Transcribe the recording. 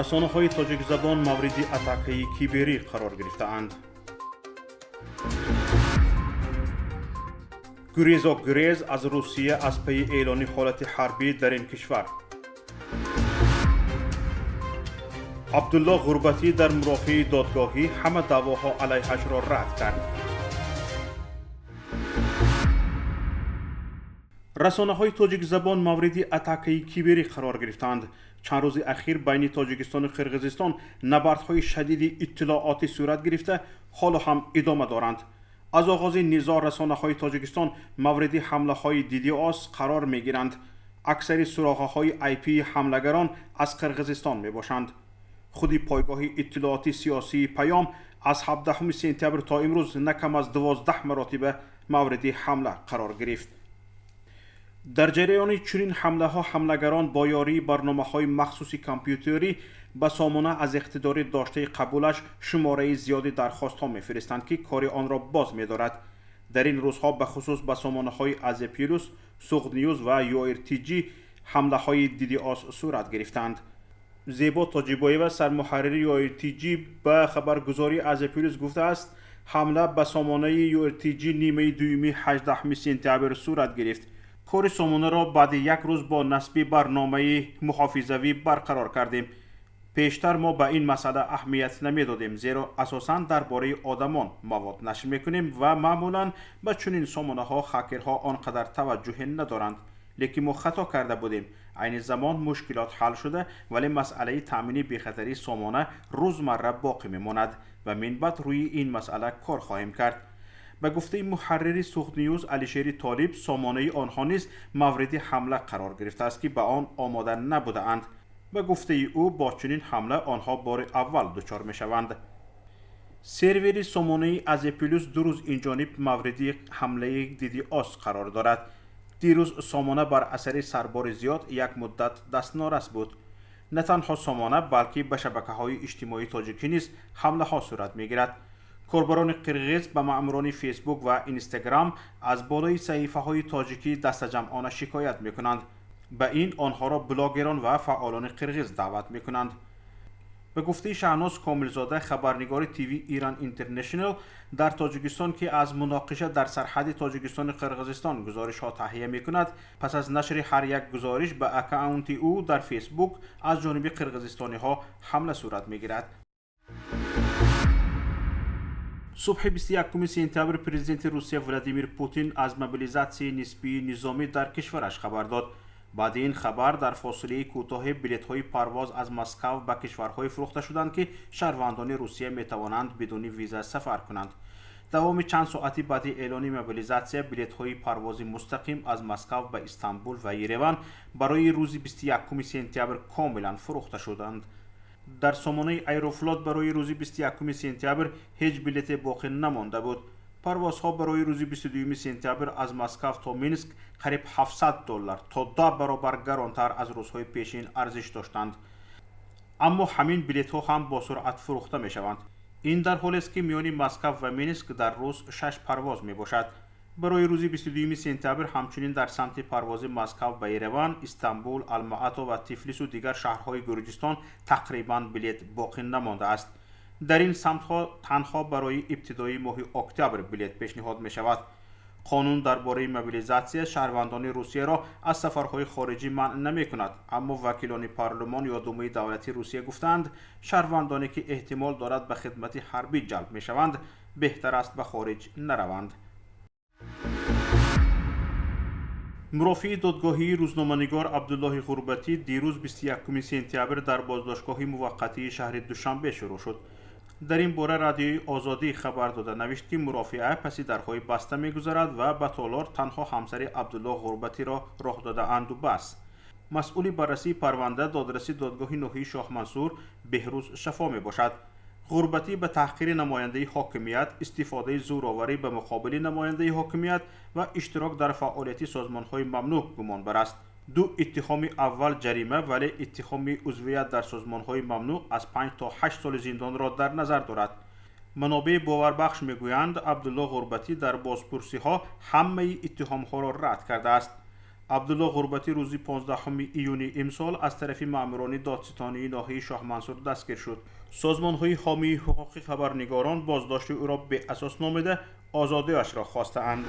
Расонаҳои тоҷикзабон мавриди атакаи киберӣ қарор гирифтаанд. Гурезо гурез аз Русия аз пайи эълони ҳолати ҳарбӣ дар ин кишвар. Абдулло Ғурбатӣ дар мурофиаи додгоҳӣ ҳама даъвоҳо алайҳашро рад кард. Расонаҳои тоҷикзабон мавриди атакаи киберӣ қарор гирифтаанд. Чанд рӯзи ахир байни Тоҷикистону Қирғизистон набардҳои шадиди иттилоотӣ сурат гирифта, ҳоло ҳам идома доранд. Аз оғози низоъ расонаҳои Тоҷикистон мавриди ҳамлаҳои DDoS қарор мегиранд. Аксари суроғаҳои IP ҳамлагарон аз Қирғизистон мебошанд. Худи пойгоҳи иттилооти сиёсии Паём аз 17 сентябр то имрӯз на кам аз 12 маротиба мавриди ҳамла қарор гирифт. Дар ҷараёни чунин ҳамлаҳо ҳамлагарон бо ёрии барномаҳои махсуси компютерӣ ба сомона аз иқтидори доштаи қабулаш шумораи зиёди дархостҳо мефиристанд, ки кори онро боз медорад. Дар ин рӯзҳо бахусус ба сомонаҳои Азия Плюс, Суғд Ньюз ва ЮРТЖ ҳамлаҳои DDoS сурат гирифтанд. Зебо Тоҷибоева, сармуҳаррири ЮРТЖ, ба хабаргузории Азия Плюс гуфтааст, ҳамла ба сомонаи ЮРТЖ нимаи дуюми 18 сентябр сурат гирифт. Кори сомонаро баъди як рӯз бо насби барномаи муҳофизавӣ барқарор кардем. Пештар мо ба ин масъала аҳамият намедодем, зеро асосан дар бораи одамон мавод нашр мекунем ва маъмулан ба чунин сомонаҳо хакерҳо он қадар таваҷҷӯҳе надоранд. Лекин мо хато карда будем. Айни замон мушкилот ҳал шуда, вале масъалаи таъмини бехатарии сомона рӯзмарра боқӣ мемонад ва минбаъд рӯи ин масъала кор хоҳем кард. Ба гуфтаи муҳаррири Суғд Ньюз Алишери Толиб, сомонаи онҳо низ мавриди ҳамла қарор гирифтааст, ки ба он омода набудаанд. Ба гуфтаи ӯ, бо чунин ҳамла онҳо бори аввал дучор мешаванд. Сервери сомонаи Азия Плюс 2 рӯз инҷониб мавриди ҳамлаи DDoS қарор дорад. Дирӯз сомона бар асари сарбори зиёд як муддат дастнорас буд. На танҳо сомона, балки ба шабакаҳои иҷтимоии тоҷикӣ низ ҳамлаҳо сурат мегирад. Корбарони қирғиз ба маъмурони Фейсбук ва Инстаграм аз болои саҳифаҳои тоҷикӣ дастаҷамъона шикоят мекунанд. Ба ин онҳоро блогерон ва фаъолони қирғиз даъват мекунанд. Ба гуфтаи Шаҳноз Комилзода, хабарнигори ТВ Иран Интернешнл дар Тоҷикистон, ки аз муноқиша дар сарҳади Тоҷикистону Қирғизистон гузоришҳо таҳия мекунад, пас аз нашри ҳар як гузориш ба аккаунти ӯ дар Фейсбук аз ҷониби қирғизистониҳо ҳамла сурат мегирад. Субҳи 21 сентябр президенти Русия Владимир Путин аз мобилизатсияи нисбии низомӣ дар кишвараш хабар дод. Баъди ин хабар дар фосилаи кӯтоҳе билетҳои парвоз аз Москав ба кишварҳое фурӯхта шуданд, ки шаҳрвандони Русия метавонанд бидуни виза сафар кунанд. Давоми чанд соати баъди эълони мобилизатсия билетҳои парвози мустақим аз Москав ба Истанбул ва Ереван барои рӯзи 21 сентябр комилан фурӯхта шуданд. Дар сомонаи Аэрофлот барои рӯзи 21 сентябр ҳеҷ билете боқӣ намонда буд. Парвозҳо барои рӯзи 22 сентябр аз Москав то Минск қариб 700 доллар, то 10 баробар гаронтар аз рӯзҳои пешин арзиш доштанд. Аммо ҳамин билетҳо ҳам бо суръат фурӯхта мешаванд. Ин дар ҳолест, ки миёни Москав ва Минск дар рӯз шаш парвоз мебошад. Барои рӯзи 22 сентябр ҳамчунин дар самти парвози Москав ба Ереван, Истанбул, Алмаато ва Тифлису дигар шаҳрҳои Гурҷистон тақрибан билет боқӣ намондааст. Дар ин самтҳо танҳо барои ибтидои моҳи октябр билет пешниҳод мешавад. Қонун дар бораи мобилизатсия шаҳрвандони Русияро аз сафарҳои хориҷӣ манъ намекунад, аммо вакилони парлумон ё Думаи давлати Русия гуфтаанд, шаҳрвандоне ки эҳтимол дорад ба хидмати ҳарбӣ ҷалб мешаванд, беҳтар аст ба хориҷ нараванд. Мурофиаи додгоҳии рӯзноманигор Абдуллоҳи Ғурбатӣ дирӯз 21 сентябр дар боздоштгоҳи муваққатии шаҳри Душанбе шурӯъ шуд. Дар ин бора Радиои Озодӣ хабар дода навишт, ки мурофиа паси дарҳои баста мегузарад ва ба толор танҳо ҳамсари Абдуллоҳ Ғурбатиро роҳ додаанду бас. Масъули баррасии парванда додраси додгоҳи ноҳияи Шоҳмансур Беҳрӯз Шафо мебошад. Ғурбатӣ ба таҳқири намояндаи ҳокимият, истифодаи зӯроварӣ ба муқобили намояндаи ҳокимият ва иштирок дар фаъолияти созмонҳои мамнӯъ гумонбар аст. Ду иттиҳоми аввал ҷарима, вале иттиҳоми узвият дар созмонҳои мамнӯъ аз 5 то 8 соли зиндонро дар назар дорад. Манобеи боварбахш мегӯянд, Абдулло Ғурбатӣ дар бозпурсиҳо ҳамаи иттиҳомҳоро рад кардааст. Абдулло Ғурбатӣ рӯзи 15 июни имсол аз тарафи маъмурони додситонии ноҳияи Шоҳмансур дастгир шуд. Созмонҳои ҳомии ҳуқуқи хабарнигорон боздошти ӯро беасос номида, озодиашро хостаанд.